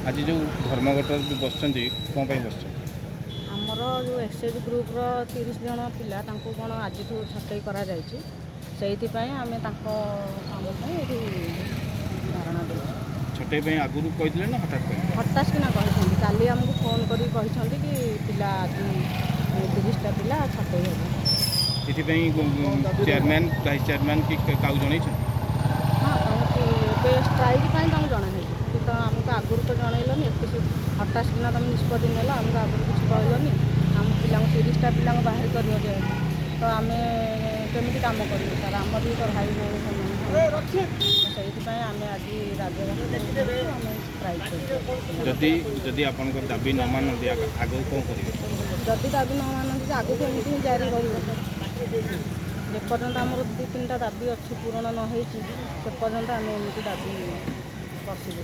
ଆଜି ଯେଉଁ ଧର୍ମଘଟରେ ବସିଛନ୍ତି, କ'ଣ ପାଇଁ ବସିଛନ୍ତି? ଆମର ଯେଉଁ ଏସ୍ଏଚଜି ଗ୍ରୁପ୍ର 30 ଜଣ ପିଲା, ତାଙ୍କୁ କ'ଣ ଆଜିଠୁ ଛଟେଇ କରାଯାଇଛି। ସେଇଥିପାଇଁ ଆମେ ତାଙ୍କ କାମ ପାଇଁ ଏଠି ଧାରଣା ଦେଇଛୁ। ଛଟେଇ ପାଇଁ ଆଗରୁ କହିଥିଲେ ନା ହଠାତ୍ କହିଲେ? ହଠାତ୍ କିନା କହିଛନ୍ତି। କାଲି ଆମକୁ ଫୋନ୍ କରିକି କହିଛନ୍ତି କି ପିଲା ଆଜି 30ଟା ପିଲା ଛଟେଇ ହେବ। ଏଥିପାଇଁ ଚେୟାରମ୍ୟାନ୍, ଭାଇସ୍ ଚେୟାରମ୍ୟାନ୍ କି କାହାକୁ ଜଣେଇଛନ୍ତି? ହଁ, ତାଙ୍କୁ ଏବେ ଷ୍ଟ୍ରାଇକ୍ ପାଇଁ ତାଙ୍କୁ ଜଣା ହେଇଛି କି ତ ଆମକୁ ଆଗରୁ ତ ଜଣେଇଲନି, ଏତେ ହଠାତ୍ କିନା ତୁମେ ନିଷ୍ପତ୍ତି ନେଲ, ଆମକୁ ଆଗରୁ କିଛି କହିଲନି। ଆମ ପିଲାଙ୍କୁ, 30ଟା ପିଲାଙ୍କୁ ବାହାର କରିବ ଯେହେତୁ, ତ ଆମେ କେମିତି କାମ କରିବୁ ସାର୍? ଆମର ବି ତ ଭାଇ ଭଉଣୀ ସେମାନେ। ତ ସେଇଥିପାଇଁ ଆମେ ଆଜି ରାଜରାସ୍ତାରେ ଆମେ ଷ୍ଟ୍ରାଇକ୍ କରିଛୁ। ଯଦି ଯଦି ଆପଣଙ୍କ ଦାବି ନ ମାନନ୍ତି, ଆଗକୁ କ'ଣ କରିବେ? ଯଦି ଦାବି ନ ମାନନ୍ତି ଯେ ଆଗକୁ ଏମିତି ହିଁ ଜାରି ରହିବ ସାର୍। ଯେପର୍ଯ୍ୟନ୍ତ ଆମର ଦୁଇ ତିନିଟା ଦାବି ଅଛି ପୂରଣ ନ ହେଇଛି, ସେ ପର୍ଯ୍ୟନ୍ତ ଆମେ ଏମିତି ଦାବି ବସିବୁ।